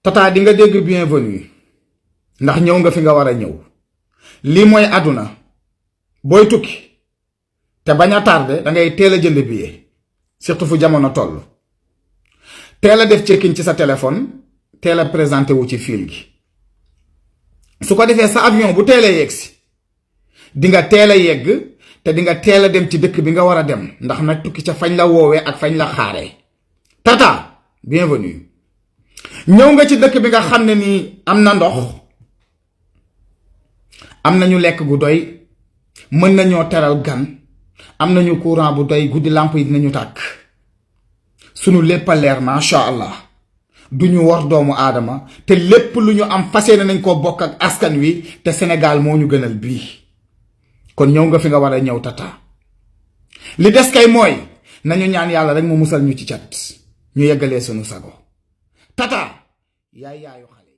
tata di nga dégg bienvenue ndax ñëw nga fi nga war a ñëw lii mooy àdduna booy tukki te bañ a tardé da ngay teel a jënd billet surtout fu jamono toll teel a def check-in ci sa téléphone teel a présenté wu ci fil gi su ko defee sa avion bu teelee yegg si di nga teel a yegg te di nga teel a dem ci dëkk bi nga war a dem ndax nag tukki ca fañ la woowee ak fañ la xaaree tata bienvenue ñëw nga ci dëkk bi nga xam ne nii am na ndox am nañu lekk gu doy mën nañoo teral gan am nañu courant bu doy guddi lamp yi dinañu tàkk sunu lépp a leer macha allah duñu war doomu aadama te lépp lu ñu am fas yéene nañ koo bokk ak askan wi te Sénégal moo ñu gënal bii kon ñëw nga fi nga war a ñëw tata li des kay mooy nañu ñaan yàlla rek mu musal ñu ci cat ñu yeggalee sunu sago tata yaay yaayu xale